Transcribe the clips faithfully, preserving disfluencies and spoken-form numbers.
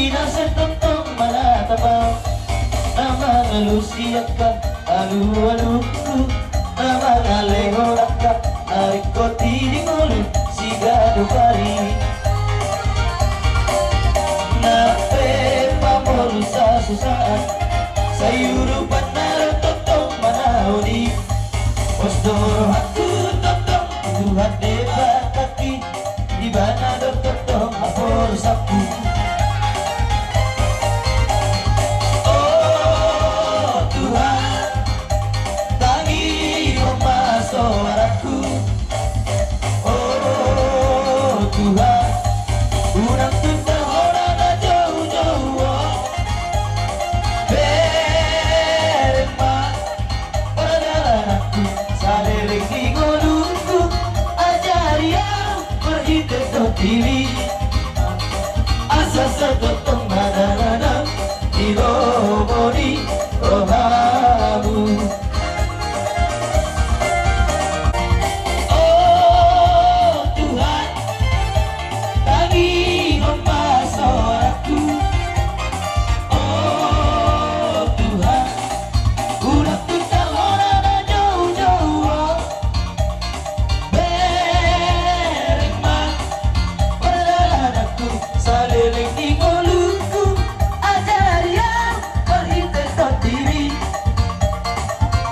Asa tongtong manatap au, na mangalusi angka alualungku, na mangalehon angka na ringkot di ngolu siganup ari. Na pe pamolus hasusaan, sai urupan na ro tongtong manaon i. Pos do rohangku tongtong Tuhan Debatangki, Ibana do tongtong haporusanku. O Tuhan, tangihon ma soarangku. O Tuhan, unang tunda Ho na joujou on. Bereng ma pardalananku, saleleng ni ngolungku, ajari au marhite tondimi, asa sai tongtong mardalan au di lomo ni rohamu. O Tuhan, tangihon ma soarangku. O Tuhan, unang tunda Ho na joujou on. Bereng ma pardalananku, saleleng ni ngolungku, ajari au marhite tondimi,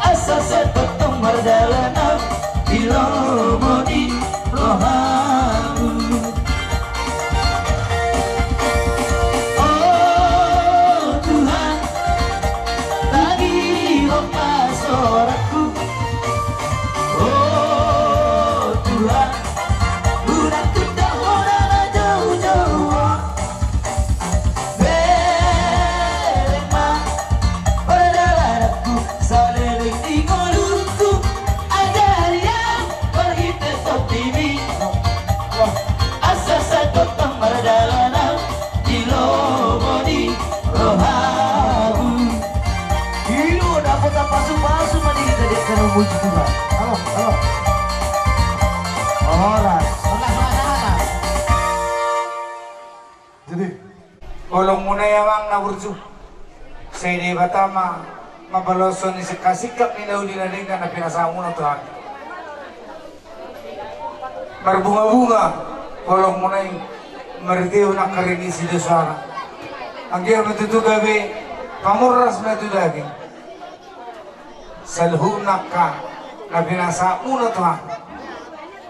asa sai tongtong mardalan au di lomo ni rohamu. O Tuhan, tangihon ma soarangku. O Tuhan, unang tunda Ho na joujou on. Bereng ma pardalananku, saleleng ni ngolungku, ajari au marhite tondimi, asa sai tongtong mardalan au di lomo ni rohamu. I do, dapot pasupasu ma di hita di angka na muji Tuhan. Halo, halo. Horas. Horas, horas, horas. Jadi, holongmuna i amang na burju. Sai Debata ma mambaloshon ni singkat-singkat ni na uli na denggan na pinasahatmuna tu hami. Marbunga-bunga holongmuna i, martio nangkaring ni sidosoana. Anggiat ma tutu gabe pamurnas ma tu daging saluhutna angka na pinasahatmuna tu hami.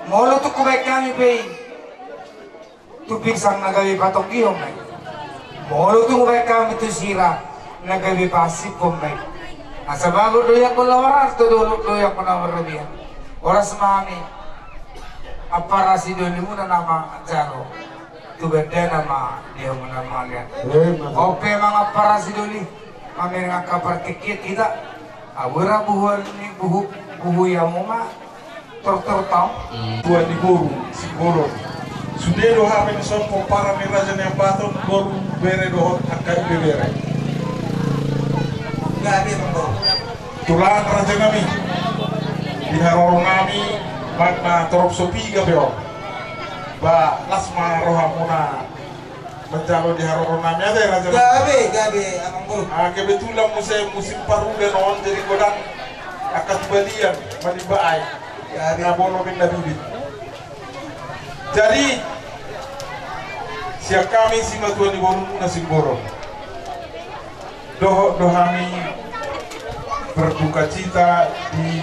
Molo tung hubaen hami pe i tu pinsang, na gabe patonggihon ma i. Molo tung hubaen hami tu sira, na gabe pahansiphon ma i. Asa bagot do i anggo na marhalto, dolok do i anggo na marrobean. Horas ma hami ampara sidolimuna na manjalo, tu gandana ma di hamuna mangalean. Emma tutu. On pe amang ampara sidoli, mamereng angka partingkian hita. Abu ra buhu ni buhu, buhu i hamu ma tortor tau. Tua ni boru Simbolon. Sude do hami dison pomparan ni Raja Nai Ambaton, boru, bere dohot angka ibebere. Gabe ma, boru. Tulang raja nami, di haroro nami, manang torop so piga pe on, ba las ma rohamuna manjalo di haroro nami, ate, raja nami? Gabe, gabe, amang boru. Ah, kebetulan muse musim parudan on, jadi godang angka tu balian manimba aek. Gabe. Na bolon ninna bibit. Jadi sian hami simatua ni borumuna Simbolon, dohot do hami berdukacita di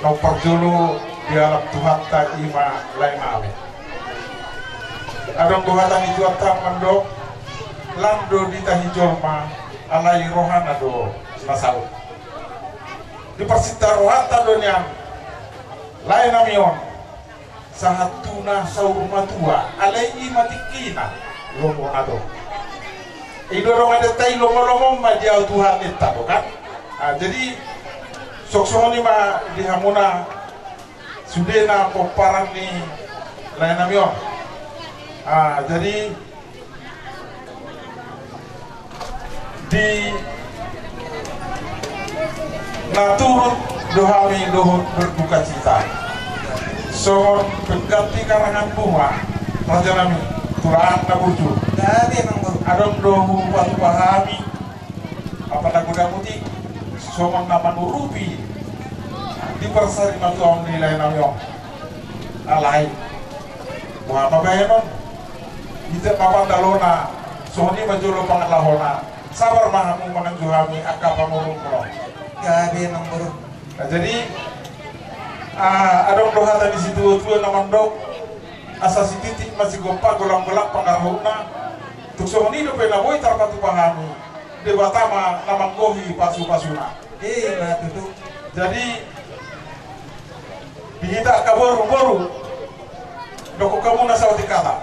na umparjolo dialap Tuhanta, i ma lae nami. Adong do hata ni Tuhanta mandok: Lam do ditahi jolma, alai rohana do na saut. Diparsinta rohanta do nian lae nami on sahat tu na saur matua, alai i ma tingkina, lomona do. I do adong adanta i, lomo-lomo ma di ahu Tuhan, ninta do kan. Ah, jadi songon i ma di hamuna sudena pomparan ni lae nami on. Ah, jadi di na turut do hami dohot berdukacita songon pengganti karangan bunga, raja nami, tulang na burju. Gabe, amang boru. Adong do hupatupa hami, apa na godang muti, songon na mangurupi di parsarimatua on di lae nami on. Alai, boha ma baenon? Ita ma pandalona, songon i ma jolo pangalahona. Sabar ma hamu manganju hami angka pamoruon. Gabe, Amangboru. Nah, jadi, ah, adong do hata ni situatua na mandok, asa sititik ma sigompa, golanggolang pangarahutna. Tung songon i dope na boi tarpatupa hami, Debata ma na manggohi pasupasuna. Ima tutu. Jadi, di hita angka boru, boru, dokkon hamu na saotik hata.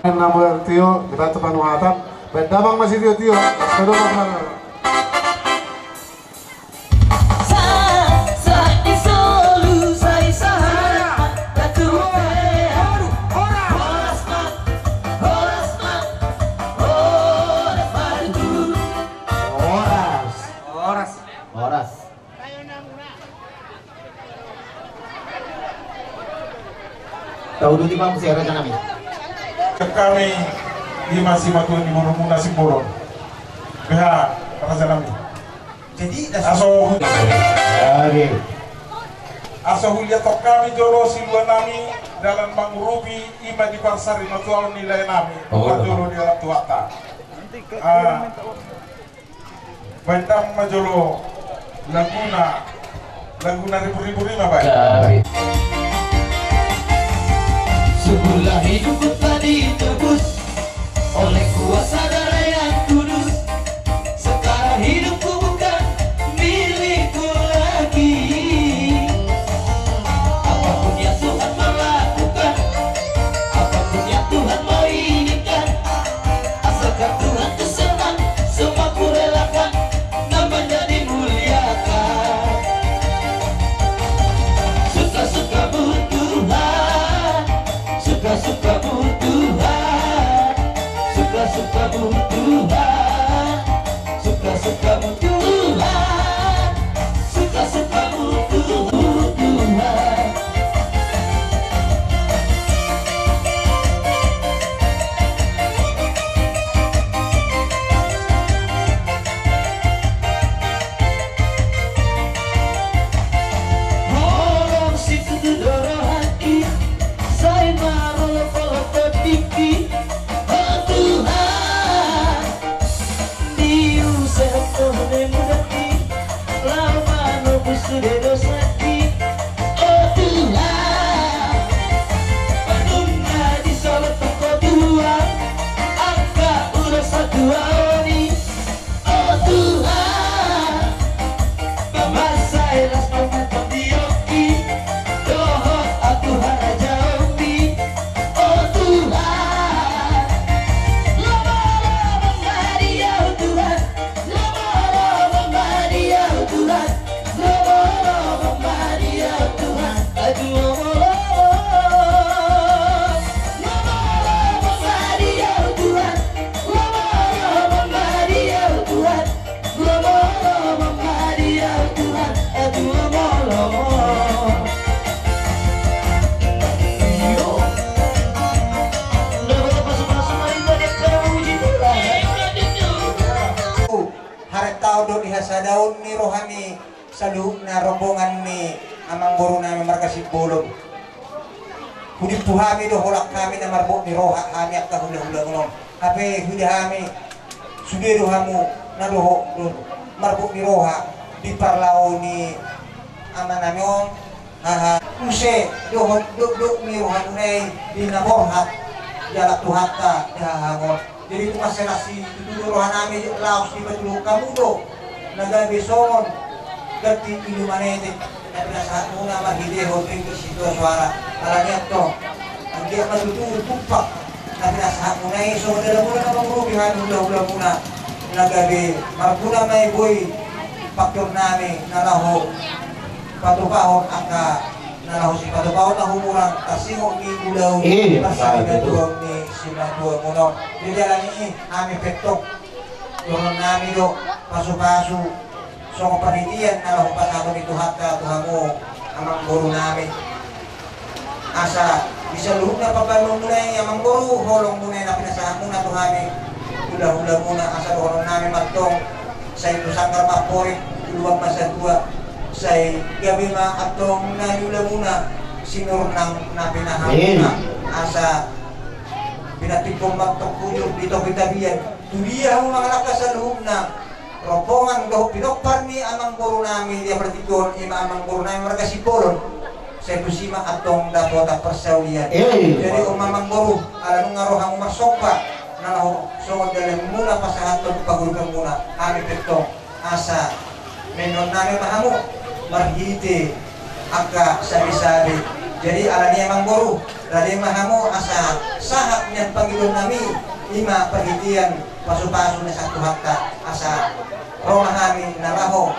Nama tio, kita tepan watan. Baen damang masih tio-tio. Kedua. Sa, sa, di solu, sa, i, sa, ha. Datu, horas, horas, horas, horas. Horas. Horas. Tauduti ma muse, raja nami. Hami, ima simatua ni borumuna Simbolon. Beha, raja nami. Jadi, das- Aso. Oke. Asa huliathon hami jolo silua nami dalan mangurupi, ima di parsarimatua on ni lae nami. Oh, jolo di alam Tuhanta. Ah. Baen damang ma jolo laguna, laguna ribur-ribur i ma baen. Gabe. Semula hidupku tak ditebus oleh kuasa darah yang kudus. Sekarang hidupku bukan milikku lagi. Apapun yang Tuhan mau lakukan, apapun yang Tuhan mau inginkan, asalkan Tuhan ku senang, semua ku relakan, namanya dimuliakan. Suka-sukamu Tuhan, suka-sukamu Tuhan, suka-sukamu Tuhan, suka-sukamu Tuhan, suka-sukamu Tuhan. Holong situtu do rohangki, sai marolopolop do tingki. O Tuhan, diusehon Ho do mudangki, laho manobus sude dosangki. O Tuhan, nunga disolot Ho tulang, angka ulos hatuaon i. O Tuhan, pamasa las ma mangkondioki, dohot ahu harajaonmi. O Tuhan, lomo-lomo ma di Ho Tuhan, lomo-lomo ma di Ho Tuhan, lomo-lomo ma di Ho Tuhan, aduh lomo-lomo. Lomo-lomo ma di Ho Tuhan, lomo-lomo ma di Ho Tuhan, lomo-lomo ma di Ho Tuhan, aduh lomo-lomo. Iyo. Nda boi pasu-pasu ma di bade kamu di Tuhan. Harentaon do di hasadaon ni rohami. Saluhutna rombongan ni amangboru nami marga Simbolon. Hudimpu hami do holan hami na marbot ni roha hami angka hula-hula on. Hape huida hami sude do hamu na dohot do marbot ni roha di parlao ni ama nami on. Haha. Muse dohot dokdok ni rohamuna i di na borhat di alam Tuhanta di haha on. Jadi tung mansai las situtu do roha nami laos dipatuduhon hamu do na gabe songon ganti ilu manetek na pinasahatmuna marhitehon ringgit situa soara. Alani i antong, anggiat ma tutu tumpak na pinasahatmuna i songon dalamuna na mangurupi hami hula-hulamuna, na gabe marguna ma i boi pangkeon nami na laho patupahon angka na laho sipatupaon na humurang tarsingot ni ulaon. Iya, parsarimatua betul. Ni simatuamuna on. Jadi alani i hami pe antong dohonon nami do pasu-pasu songon panitian na laho pasahaton ni Tuhanta tu hamu amangboru nami. Asa di saluhutna pambahenonmuna i amangboru, holongmuna i na pinasahatmuna tu hami. Hula-hula muna asa dohonon nami ma antong, sai tu sanggar ma amporik, tu lubang ma satua, sai gabe ma antong na niula muna, sinur nang na pinahan muna, asa pinantikhon ma antong hujur di topi tapian, tu dia hamu mangalangka saluhutna, rombongan dohot pinompar ni amangboru nami di partingkian on, i ma amangboru nami marga Simbolon. Sai tusi ma antong dapotan parsaulian. Jadi on ma amangboru, ala nunga ro hamu marsomba, na laho songon dalan muna pasahathon pagurgon muna, hami pe antong asa mennon nami ma hamu marhite angka sabe-sabe. Jadi ala ni amangboru, rade ma hamu asa sahat nian pangidoan nami, i ma parhitean pasu-pasu na sian Tuhanta, asa ro ma hami na laho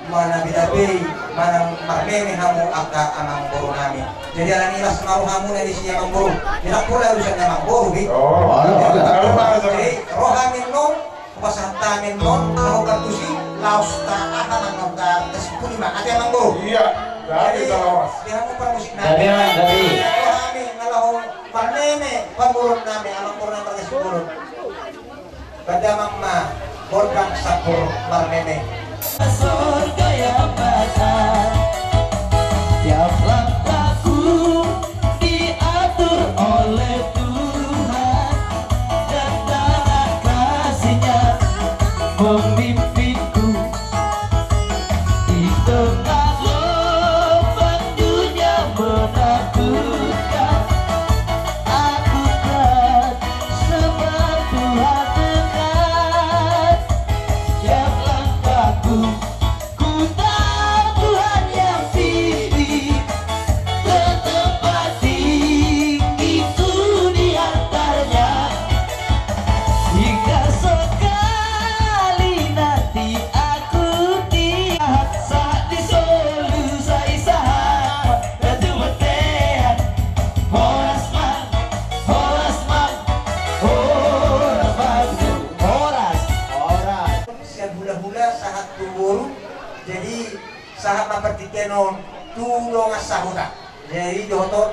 manabei-nabei manang marmeme hamu angka amangboru nami. Jadi ala ni las ma rohamuna disi amangboru, di na pola urusan ni amangboru i. Jadi ro hami annon, hupasahat hami annon na hombar tusi, laos ta aha ma annon, ta simpuli ma, ate amangboru. Jadi di hamu parmusik nami, ro hami na laho marmeme pangurung nami amangboru nami marga Simbolon. Ba damang ma gondang sampur marmeme. Surga yang patah, tiap langkahku diatur oleh Tuhan, dan tangan kasih-Nya memimpinku. Di tengah lubang dunia menakutkan, aku kuat sebab Tuhan dekat. Tiap langkahku, ku tahu Tuhan yang pimpin. Ke tempat tinggi ku diantarnya. Hingga sekali nanti aku di saat di solu sai sahat. Ratu Bontean. Horas ma, horas ma, horas ma, horas, horas. Sian hula-hula sahat tu boru. Jadi sahat ma partingkian on tu dongan sahuta. Jadi dohot on